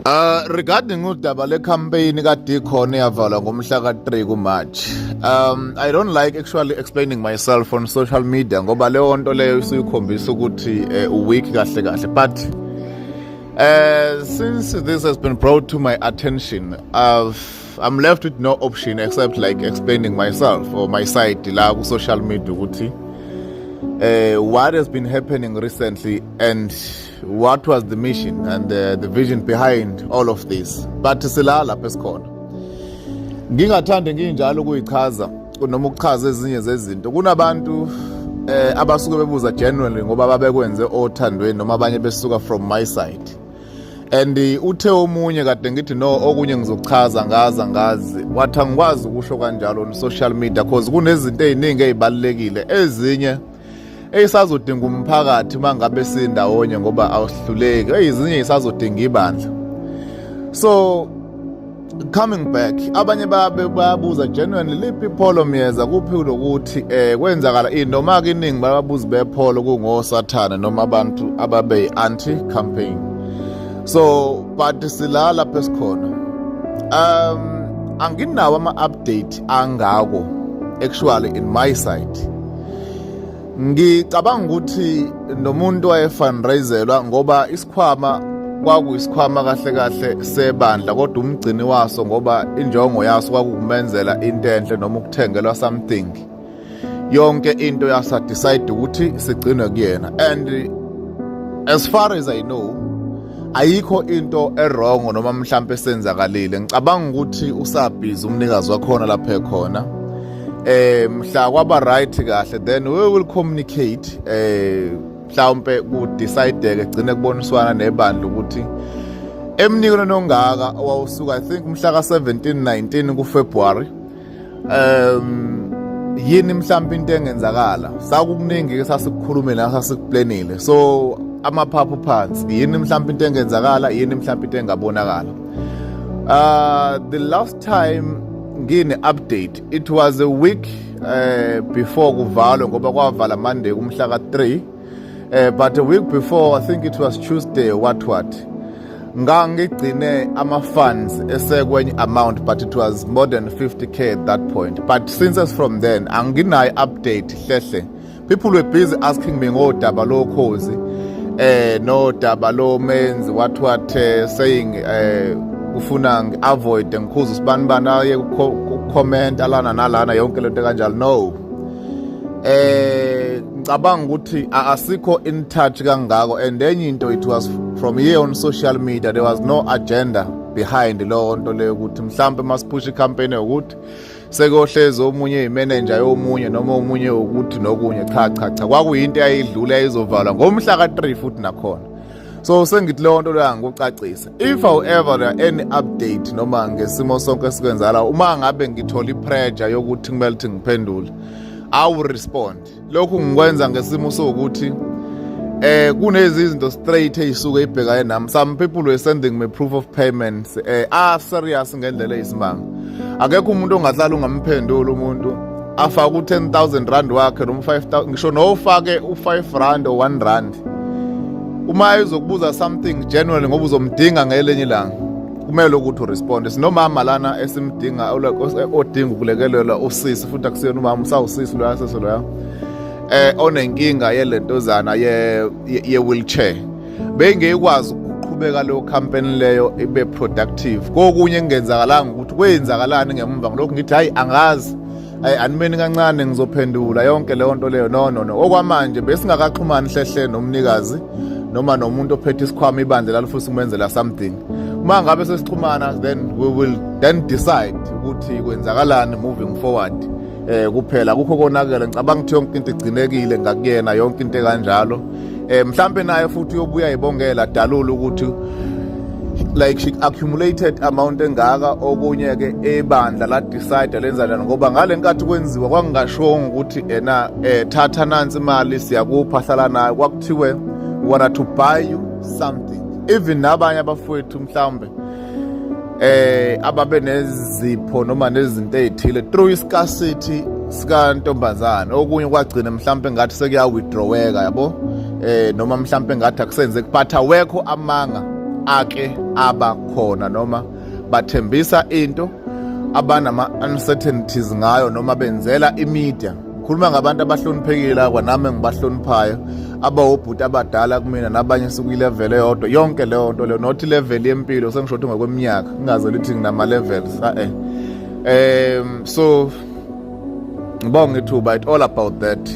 Regarding udaba le campaign kade ikhona eyavalwa ngomhla ka-3 kuMarch. I don't like actually explaining myself on social media ngoba leyo nto leyo isuyikhombisa ukuthi weak kahle kahle, but since this has been brought to my attention, I'm left with no option except like explaining myself or my side la ku social media ukuthi what has been happening recently and what was the mission and the vision behind all of this. But sila lapha esikhona, ngingathanda nginjalo ukuyichaza noma ukuchaza ezinye zezinto. Kunabantu abasuke bebuza genuinely ngoba babekwenze othandweni noma abanye besuka from my side, and uthe omunye kade ngithi no, okunye ngizokuchaza ngaza ngazi, wathi angikwazi ukusho kanjalo on social media cause kunezinto eziningi ezibalulekile, ezinye eyisazodinga umphakathi mangabe sindawonye ngoba awuhluleki, ezinye isazodinga ibandla. So coming back, abanye babe bayabuza genuinely, liphi iPolo, Myeza, kuphi lokuthi kwenzakala ini, noma ke iningi bababuzi bePolo kungosathana noma abantu ababe anti campaign. So but sila lapha esikhona, anginawo ama update angako actually in my side. Ngicabanga ukuthi nomuntu wayefundraiselwa ngoba isikhwama kwakuyisikhwama kahle kahle sebandla, kodwa umgcini waso, ngoba injongo yaso kwakukumenzela into enhle noma ukuthengelwa something, yonke into yasa decide ukuthi sigcinwe kuyena. And as far as I know, ayikho into e-wrong noma mhlambe senzakalile. Ngicabanga ukuthi usabhizi umnikazi wakhona lapha ekhona. Mhla kwaba right kahle, then we will communicate, mhlawumbe ku decide ke gcine kuboniswana nebandla ukuthi emnikelweni ongaka owawusuka, I think, mhla ka-17 19 kuFebruary, yini mhlawumbe into engenzakala. Sakukuningi ke sasikukhulumile, sasikuplanile, so amaphaphu phansi, yini mhlawumbe into engenzakala, yini mhlawumbe into engabonakala. The last time ngine update, it was a week before kuvalwe, ngoba kwavala Monday kumhla ka3, but a week before, I think it was Tuesday, what ngangigcine ama funds esekwenye amount, but it was more than 50K at that point. But since as from then anginayo update hlehle. People were busy asking me ngodaba lokhozi nodaba lo menzi, what saying ufuna ngi-avoid ngikhuza usibani bani aye ukucomment alana nalana, yonke lento kanjalo. No, ngicabanga ukuthi asikho in touch kangako. And enye into, it was from here on social media. There was no agenda behind leyo nto leyo ukuthi mhlambe masiphusha icampaign ukuthi sekuyohlezi omunye imanager yomunye noma omunye ukuthi nokunye. Cha, cha, cha, kwakuyinto eyayidlula, yayizovalwa ngomhla ka3 futhi nakhona. So sengithi leyo nto leyo angikucacise. If however there are any update noma ngesimo sonke esikwenzala, uma ngabe ngithola ipressure yokuthi kumele ukuthi ngiphendule, I will respond. Lokhu ngikwenza ngesimo sokuthi kunezi izinto straight eyisuke ibhekane nami. Some people were sending me proof of payments, ah, serious ngendlela eyisimanga. Akekho umuntu ongahlala ungamphendula umuntu afake u10000 rand wakhe noma 5000, ngisho nofake u5 rand or 1 rand, uma ezokubuza something genuinely ngoba uzomdinga ngelinye ilanga, kumele ukuthi uresponde. Sinomama lana esimdinga, odinga ukulekelelwa, usisi futhi akusiyona umama, usawusisi loya, sisi loya onenkinga yelentozana ye wheelchair, bengekwazi ukuqhubeka leyo campaign leyo ibe productive. Kokunye kungenzakalanga ukuthi kwenzakalani ngemva ngilokhu, ngithi hayi, angazi, ayi, animeni kancane, ngizophendula yonke leyo nto leyo. No, no, no, okwamanje besingakaxhumani hlehle nomnikazi noma nomuntu ophethe isikhwama ibandla lalifisa ukumenzela something. Uma ngabe sesixhumana, then we will then decide ukuthi kwenzakalani moving forward. Kuphela kukho konakele, ngicabanga ukuthi yonke into igcinekile ngakuyena, yonke into ekanjalo. Mhlambe naye futhi uyobuya ibongela dalula ukuthi like she accumulated amount engaka. Okunye ke, ebandla la decide lenza njani, ngoba ngale nkathi kwenziwa kwangingashongo ukuthi ena thatha nansi imali, siyakupha, hlala nayo. Kwakuthiwe wanna to buy you something. Even nabanye abafowethu mhlawumbe ababe nezipho noma nezinto ezithile through iscarcity sika ntombazana, okunye kwagcina mhlawumbe ngathi sekuya withdraweka, yabo, noma mhlawumbe ngathi akusenzeki, but awekho amanga. ake aba khona, noma bathembisa into abanama uncertainties ngayo, noma benzela imedia. Ngikhuluma ngabantu abahloniphekile la kwanami engibahloniphayo, abawobhuti abadala kumina, nabanye sikuyilevel eyodwa. Yonke leyo nto leyo, not level yempilo, sengisho ukuthi ngokweminyaka, ngingaze lithi nginama levels, eh so ngibonga ithuba. It all about that.